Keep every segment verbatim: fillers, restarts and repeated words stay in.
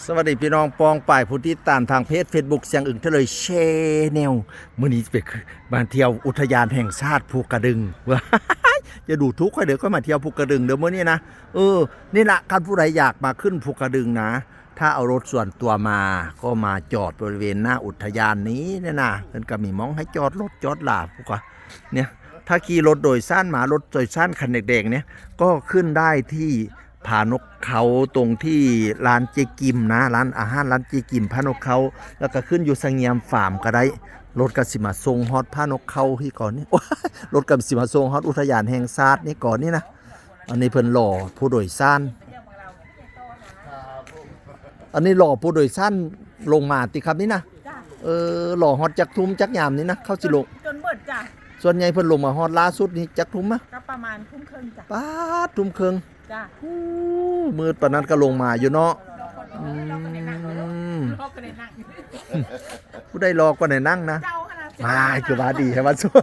สวัสดีพี่น้องปองป่ายผู้ติดตามทางเพจเฟซบุ๊กเสียงอึ่งทะเลแชนแนล มื้อนี้ไปมาเที่ยวอุทยานแห่งชาติภูกระดึง ว้าย อย่าดูถูกข้อยเด้อ ข้อยมาเที่ยวภูกระดึงเด้อมื้อนี้นะ เออ นี่ละ คันผู้ใดอยากมาขึ้นภูกระดึงนะ ถ้าเอารถส่วนตัวมา ก็มาจอดบริเวณหน้าอุทยานนี้เนี่ยนะ เพิ่นก็มีหม่องให้จอดรถจอดลาพุ้นกะ เนี่ย ถ้าขี่รถโดยสารมา รถโดยสารคันแดงๆเนี่ย ก็ขึ้นได้ที่ผานกเขา ตรงที่ร้านเจ๊กิมนะ ร้านอาหารร้านเจ๊กิมผานกเขา แล้วก็ขึ้นอยู่เสงี่ยมฟาร์มก็ได้ รถก็สิมาส่งฮอดผานกเขาที่ก่อนนี่ โอ้ย รถก็สิมาส่งฮอดอุทยานแห่งชาตินี่ก่อนนี่นะ อันนี้เพิ่นรอผู้โดยสาร อันนี้รอผู้โดยสารลงมาติครับนี่นะ จ้ะ เออ รอฮอดจักทุ่มจักยามนี่นะ เขาสิลง จนเบิดจ้ะ ส่วนใหญ่เพิ่นลงมาฮอดล่าสุดนี่จักทุ่มอะ ก็ประมาณทุ่มครึ่งจ้ะ ป๊าด ทุ่มครึ่ง จ้ะ อู้ มืดปานนั้นก็ลงมาอยู่เนาะ อืม รอก็ได้นั่ง ผู้ใดรอก็ได้นั่งนะ เจ้าขนาด มา คือว่าดีแท้ว่าซั่ว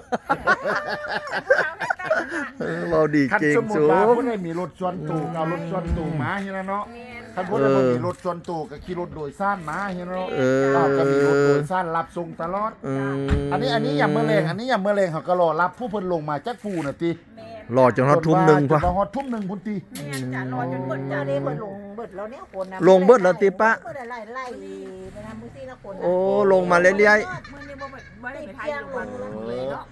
เออ เว้าดี คัน เก่ง สมมุติว่า สูง ผู้ใดมีรถส่วนตัวก็เอารถส่วนตัวมาเฮ็ดนะเนาะ แม่น คันผู้ใดบ่มี เออ รถส่วนตัวก็ขี่รถโดยสารมาเฮ็ดเนาะ เออ เราก็มีรถโดยสารรับส่งตลอด อืม อันนี้ อันนี้ยามมื้อแลง อันนี้ยามมื้อแลงเขาก็รอรับผู้เพิ่นลงมาจากภูน่ะติ แม่น รอจนฮอดทุ่มหนึ่ง จนว่า พุ้น จนว่าฮอดทุ่มหนึ่งพุ้นติ แม่นจ้ะ รอจนเบิดจ้ะ เด้เบิดลงเบิดแล้วเนี่ยคนน่ะ ลงเบิดแล้วติปะ เบิดหลายๆ ไล่ไปนะมื้อซี่ละคนน่ะ โอ้ ลงมาเรื่อยๆ มื้อนี้บ่เบิด บ่ได้ไปถ่ายรูป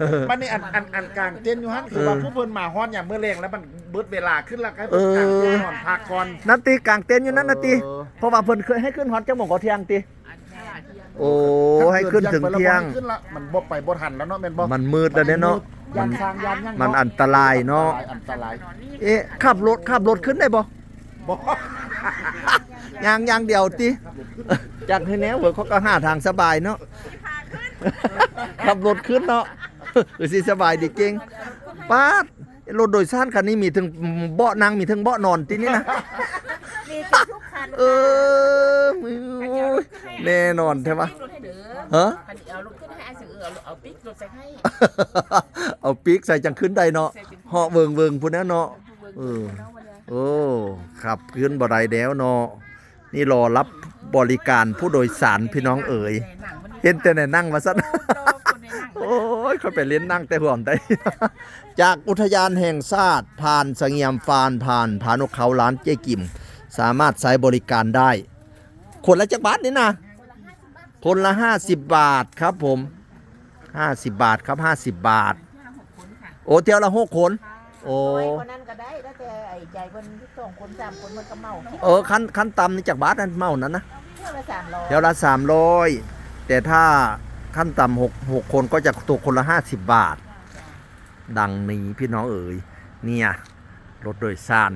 เออ บัดนี้อัน อัน อันกางเต็นท์อยู่หั่น คือว่า เออ ผู้เพิ่นมาฮอดยามมื้อแลงแล้วมันเบิดเวลาขึ้นแล้ว ก็ให้เพิ่น เออ กางเต็นท์นอนพักก่อน นั่นติ กางเต็นท์อยู่นั่นน่ะติ เออ เพราะว่าเพิ่นเคยให้ขึ้นฮอดจักโมง ก็เที่ยงติ อันเวลาเที่ยง โอ้ ให้ขึ้นถึงเที่ยง บ่ขึ้นละ มันบ่ไปบ่ทันแล้วเนาะ แม่นบ่ มันมืดแล้วเด้เนาะ มันมืด ย่านช้างย่านหยังเนาะ มันอันตรายเนาะ อันตราย อันตราย เอ๊ะ ขับรถ ขับรถขึ้นได้บ่ บ่ ย่างอย่างเดียวติ จากให้แนวเว้ย เขาก็หาทางสบายเนาะ ขับรถขึ้นเนาะ เออ สิสบายดีเก่ง ป๊าด รถโดยสารคันนี้มีถึงเบาะนั่ง มีถึงเบาะนอนตินี่นะ มีทุกคัน เออ แน่นอนแท้วะ ฮะ คันเอารถขึ้นให้อ้ายสิ เออ เอา เอาปิ๊กรถใส่ให้ เอาปิ๊กใส่จังขึ้นได้เนาะ ใส่จัง เหาะเวิงๆ พุ้นนะเนาะ เออ โอ้ ขับขึ้นบ่ได้แล้วเนาะ นี่รอรับบริการผู้โดยสารพี่น้องเอ๋ย เห็นแต่ในหนังว่าซั่น โอ้ย ข้อยไปเล่นหนังแต่หัวได้ จากอุทยานแห่งชาติผ่านเสงี่ยมฟาร์ม ผ่านผานกเขา ร้านเจ๊กิม สามารถใช้บริการได้ คนละจักบาทนี่นะ คนละห้าสิบบาทครับผม ห้าสิบบาทครับ ห้าสิบบาท โอ้ เที่ยวละหกคน โอ้ น้อยกว่านั้นก็ได้ แล้วแต่ไอ้ใจเพิ่น สองคน สามคน มันก็เหมา เออ ขั้น ขั้นต่ำนี่จักบาทนั่น เหมานั่นนะ เที่ยวละสามร้อย เที่ยวละสามร้อย แต่ถ้าขั้นต่ำหก หกคนก็จะตกคนละห้าสิบบาท ดังนี้พี่น้องเอ๋ย เนี่ย รถโดยสาร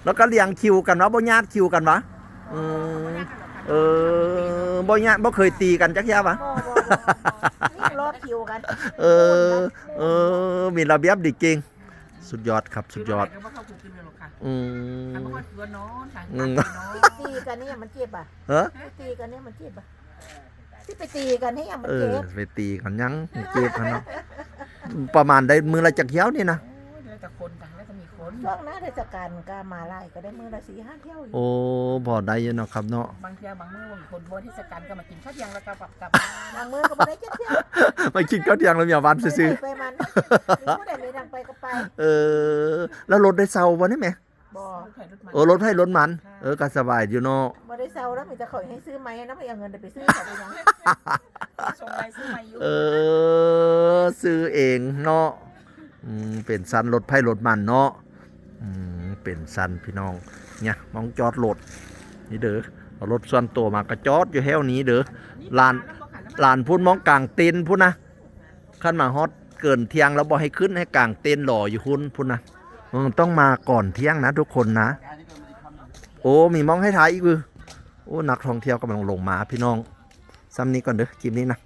แล้วก็เรียงคิวกันวะ บ่ญาติคิวกันวะ เออ เออ บ่ญาติ บ่เคยตีกันจักเทื่อวะ บ่ บ่ บ่ บ่ นี่รอคิวกัน เออ เออ มีระเบียบดีเก่ง สุดยอดครับ สุดยอด คือบ่ได้ก็บ่เข้าคุกกินเลยหรอกค่ะ อืม คันบ่เข้าคุกก็นอนค่ะ อืม นอน ตีกันเนี่ยมันเจ็บอ่ะ ฮะ ตีกันเนี่ยมันเจ็บอ่ะ ที่ไปตีกันให้ยังมัน เออ เจ็บ ไปตีกันยังเจ็บหั้นเนาะ ประมาณได้มื้อละจักเที่ยวนี่นะ โอ้ย แล้วแต่คนจ้ะ แล้วแต่มีคน ช่วงหน้าเทศกาลก็มาหลาย ก็ได้มื้อละสี่ห้าเที่ยวอยู่ โอ้ พอได้อยู่เนาะครับเนาะ บางเที่ยวบางมื้อบางคนบ่เทศกาลก็มากินข้าวเที่ยงแล้วก็กลับ กลับบ้าน บางมื้อก็บ่ได้จักเที่ยว มากินข้าวเที่ยงแล้วเมียบ้านซื่อๆ ไปมัน มีผู้ใดมีทางไปก็ไป เออ แล้วรถได้เช่าบ่นี่แหม บ่ รถไผรถมัน เออ รถไผรถมัน ค่ะ เออ ก็สบายอยู่เนาะ บ่ได้เช่าแล้ว มีแต่เขาให้ซื้อใหม่นะ ไม่เอาเงินไปซื้อเขาไปหยัง ส่งไปซื้อใหม่อยู่ เออ ซื้อเองเนาะ อืม เป็นซั้นรถไผรถมันเนาะ อืม เป็นซั้นพี่น้อง เนี่ย หม่องจอดรถ นี่เด้อ เอารถส่วนตัวมาก็จอดอยู่แถวนี้เด้อ ลาน ลานพุ้น หม่องกางเต็นท์พุ้นนะ คันมาฮอดเกินเที่ยงแล้วบ่ให้ขึ้น ให้กางเต็นท์รออยู่พุ้นพุ้นนะ เออ ต้องมาก่อนเที่ยงนะทุกคนนะ โอ้ มีหม่องให้ถ่ายอีกเว้ย โอ้ นักท่องเที่ยวกำลังลงมาพี่น้อง ส่ำนี้ก่อนเด้อ คลิปนี้นะ